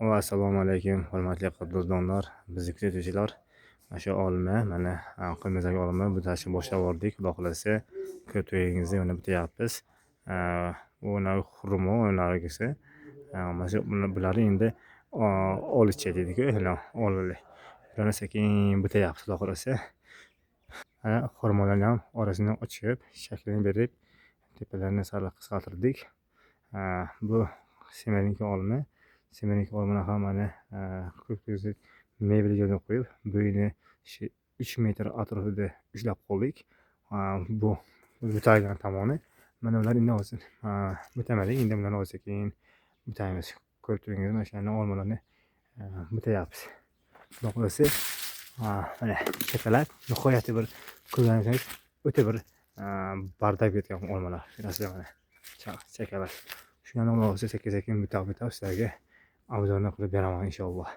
Va assalomu alaykum, hurmatli qadrdonlar, bizni kuzatuvchilar. Mana shu olma, mana qo'limizdagi olma butashni boshlab yubordik. Xudo xohlasa, ko'rib turganingizdek mana bitayapmiz. U xurmo, narigisi. Mana shu bularni endi olicha deydi-ku, olili. Bularni sekin bitayapmiz, Xudo xohlasa. Mana xurmolarni ham orasini ochib, shaklini berib, tepalarini sal qisqartirdik. Bu semirniki olma. Semirniki olmani ham mana ko'p mebel joyini qo'yib, bo'yini 3 metr atrofida ushlab qoldik. Bu butalgan tomoni. Mana ular endi hozir bitamadik. Endi bularni hozir sekin bitaymiz. Ko'rib turganingizdek, mana shularni olmalarni bitayapmiz. Xudo xohlasa, mana kattalar nihoyatda bir ko'rganingiz o'ta bir bardam ketgan olmalar. Ko'rasizlar mana chakalar. Shularni Xudo xohlasa sekin-sekin bitab-bitab sizlarga obzorni qilib beraman inshaalloh.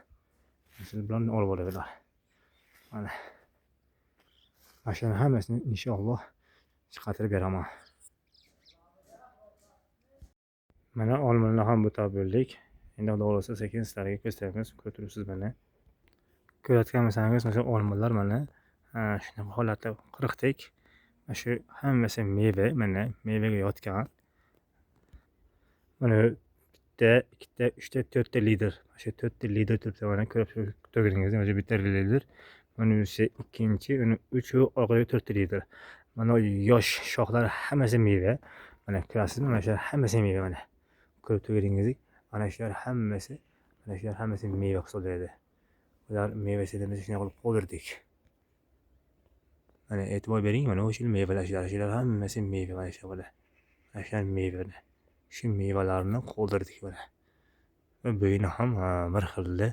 Siz bilan olib oladilar. Mana. Mana shularni hammasini inshaalloh chiqartirib beraman. Mana olmalarni ham butab bo'ldik. Endi Xudo xohlasa sekin sizlarga ko'rsatamiz. Ko'rib turibsiz mana. Ko'rayotgan bo'lsangiz, mana shu olmalar mana shunaqa holatda qirqdik. Mana shu hammasi meva, mana mevaga yotgan. Mana bitta, ikkita, uchta, to'rtta lider. Mana shu to'rtta lider turibdi mana ko'rib turganingizdek, mana shu bitta lider. Mana shu ikkinchi, uni uch, orqadagi to'rtta lider. Mana yosh shoxlar hammasi meva. Mana ko'rasizmi? Mana shular hammasi meva mana. Ko'rib turganingizdek, mana shular hammasi, mana shular hammasi meva hisoblanadi. Ular mevasini biz shunday qilib qoldirdik. Mana e'tibor bering, mana o'sha mevalar, shular hammasi meva mana shu mana. Mana shular meva. Shu mevalarni qoldirdik mana. Va bo'yini ham bir xilda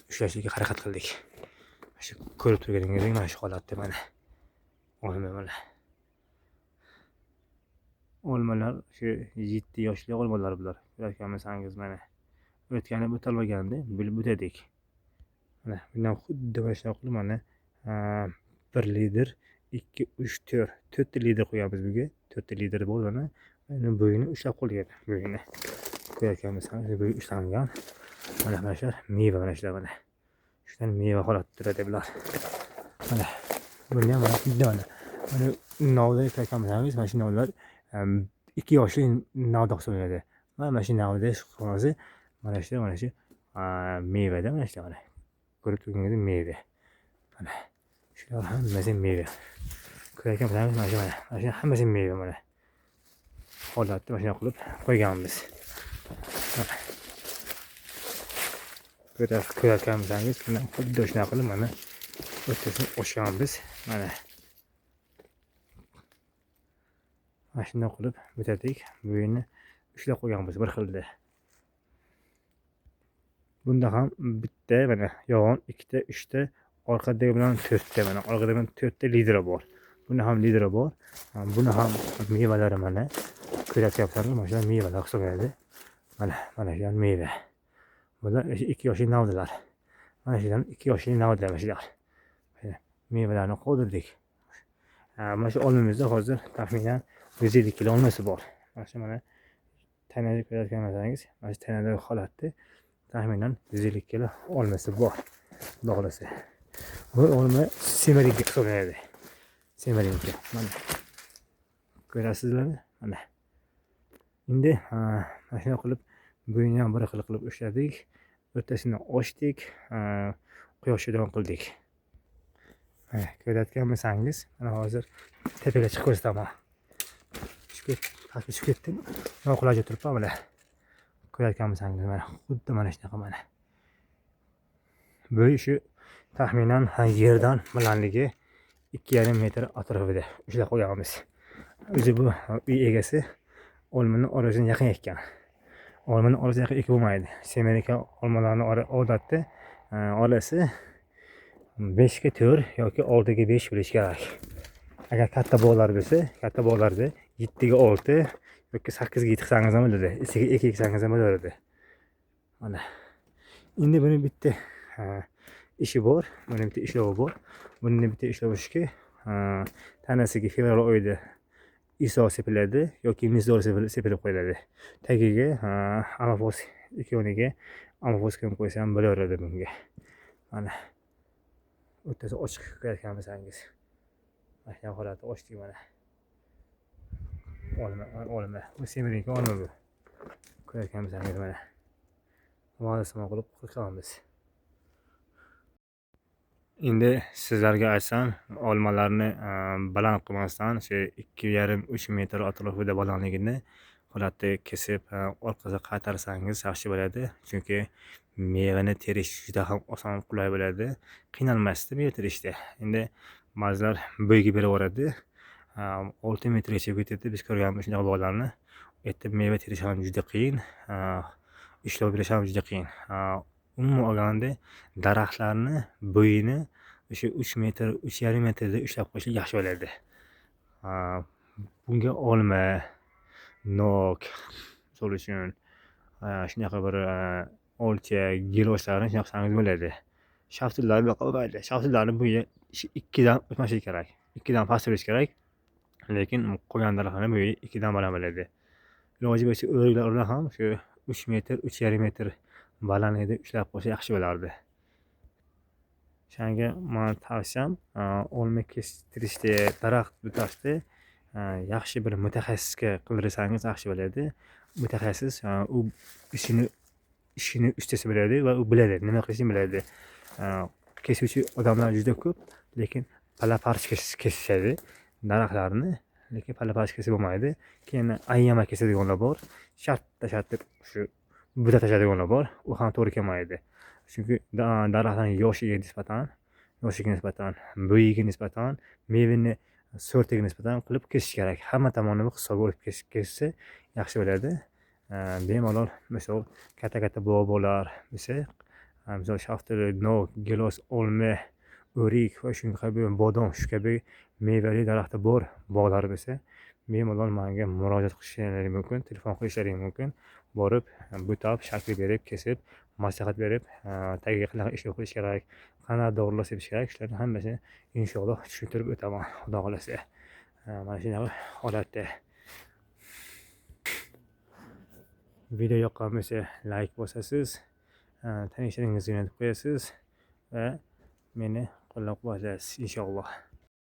ushlashga harakat qildik. Mana shu ko'rib turganingizdek mana shu holatda mana. Olma mana. Olmalar shu 7 yoshli olmalar bular. Ko'rayotgan bo'lsangiz mana. O'tgani butalmaganda bilib butadik. Mana bundan xuddi mana shunaqa qilib mana 1 lider, 2, 3, 4. 4 ta lider qo'yamiz bunga. 4 ta lider bor mana. Endi bo'yini ushlab qolgan bo'yini. Ko'rayotgan bo'lsangiz bo'yi ushlangan. Mana mana shular meva mana shular mana. Shular meva holatda turadi bular. Mana buni ham mana xuddi mana. Mana novda ko'rayotgan bo'lsangiz mana shu novdalar 2 yoshli novda hisoblanadi. Mana shu novda xulosasi mana shu mana shu mevada mana shu mana. Ko'rib turganingizdek meva. Mana shular hammasi meva. Ko'rayotgan bo'lsangiz mana shu mana. Mana shu hammasi meva mana. Holatda mana shunday qilib qo'yganmiz. Ko'rayotgan bo'lsangiz, mana xuddi shunaqa qilib mana o'rtasini ochganmiz. Mana. Mana shunday qilib bitadik. Bo'yini ushlab qo'yganmiz bir xilda. Bunda ham bitta mana yog'on, ikkita, uchta, orqadagi bilan to'rtta mana orqada bilan to'rtta lideri bor. Buni ham lideri bor. Buni ham mevalari mana ko'rayotganlar, mana shular mevalar hisoblanadi. Mana, mana shular meva. Bular 2 yoshli novdalar. Mana shular 2 yoshli novdalar mana shular. Mevalarni qoldirdik. Mana shu olmamizda hozir taxminan 150 kilo olmasi bor. Mana shu mana tanani ko'rayotgan bo'lsangiz, mana shu tanadagi holatda taxminan 150 kilo olmasi bor. Xudo xohlasa. Bu olma semirinki hisoblanadi. Semirinki. Mana. Ko'rasizlarmi? Mana. Endi mana shunday qilib bo'yini ham bir xil qilib ushladik. O'rtasini ochdik, quyoshga davom qildik. Mana ko'rayotgan bo'lsangiz, mana hozir tepaga chiqib ko'rsataman. Pastga tushib ketdim. Noqulay joyda turibman mana. Ko'rayotgan bo'lsangiz mana xuddi mana shunaqa mana. Bo'yi shu taxminan yerdan balandligi 2,5 metr atrofida ushlab qo'yganmiz. O'zi bu uy egasi olmani orasini yaqin ekkan. Olmani orasini yaqin ekib bo'lmaydi. Semirika olmalarni odatda orasi 5 ga 4 yoki 6 ga 5 bo'lishi kerak. Agar katta bog'lar bo'lsa, katta bog'larda 7 ga 6 yoki 8 ga 7 qilsangiz ham bo'ladi. 2 ga 2 eksangiz ham bo'ladi. Mana. Endi buni bitta ishi bor, buni bitta ishlovi bor. Buni bitta ishlovi shuki, tanasiga fevral oyida iso sepiladi yoki mizdor sepilib qo'yiladi. Tagiga amafos ikoniga Amfos kim qo'ysam bo'laveradi bunga. Mana o'rtasi ochiq ko'rayotgan bo'lsangiz. Mana shunaqa holatda ochdik mana. Olma, olma. Bu semirinki olma bu. Ko'rayotgan bo'lsangiz mana. Vazisini qilib qilamiz. Endi sizlarga aytsam, olmalarni baland qilmasdan, shu 2,5-3 metr atrofida balandligini holatda kesib, orqasiga qaytarsangiz yaxshi bo'ladi. Chunki mevani terish juda ham oson, qulay bo'ladi. Qiynalmasdi meva terishda. Endi ba'zilar bo'yga berib yuboradi. 6 metrgacha ketadi. Biz ko'rganmiz shunaqa bog'larni. U yerda meva terish ham juda qiyin, ishlov berish ham juda qiyin. Umuman olganda daraxtlarni bo'yini o'sha 3 metr, 3,5 metrda ushlab qo'yishlik yaxshi bo'ladi. Bunga olma, nok, misol uchun, shunaqa bir olcha, giloslarni shunaqa qilsangiz bo'ladi. Shaftullar buyoqqa bo'lmaydi. Shaftullarni bo'yi 2 dan o'tmasligi kerak. 2 dan past bo'lishi kerak. Lekin qolgan daraxtlarni bo'yi 2 dan baland bo'ladi. Iloji bo'lsa o'riklarni ham shu 3 metr, 3,5 metr balandligida ushlab qo'ysa yaxshi bo'lardi. Shunga meni tavsiyam, olma kestirishda, daraxt butashda yaxshi bir mutaxassisga qildirsangiz yaxshi bo'ladi. Mutaxassis u ishini ustasi biladi va u biladi, nima qilishini biladi. Kesuvchi odamlar juda ko'p, lekin pala-parcha kesishadi daraxtlarni, lekin pala-parcha kesib bo'lmaydi. Keyin ayyama kesadiganlar bor, shartta deb shu buta tashlaydiganlar bor, u ham to'g'ri kelmaydi. Chunki daraxtlarning yoshiga nisbatan, bo'yiga nisbatan, mevani sortiga nisbatan qilib kesish kerak. Hamma tomonlama hisobga olib kessa yaxshi bo'ladi. Bemalol misol katta-katta bog'lar bo'lsa, misol shaftoli, nok, gilos, olma, o'rik va shunga kabi bodom, shu kabi mevali daraxti bor bog'lar bo'lsa, bemalol menga murojaat qilishlari mumkin, telefon qilishlari mumkin. Borib, butab, shakl berib, kesib, maslahat berib, tagiga qanaqa ishlov qilish kerak, qanaqa dorilar sepish kerak, shularni hammasini inshaalloh tushuntirib o'taman, Xudo xohlasa. Mana shunaqa holatda. Video yoqqan bo'lsa like bosasiz, tanishlaringizga jo'natib qo'yasiz va meni qo'llab-quvvatlaysiz inshaalloh.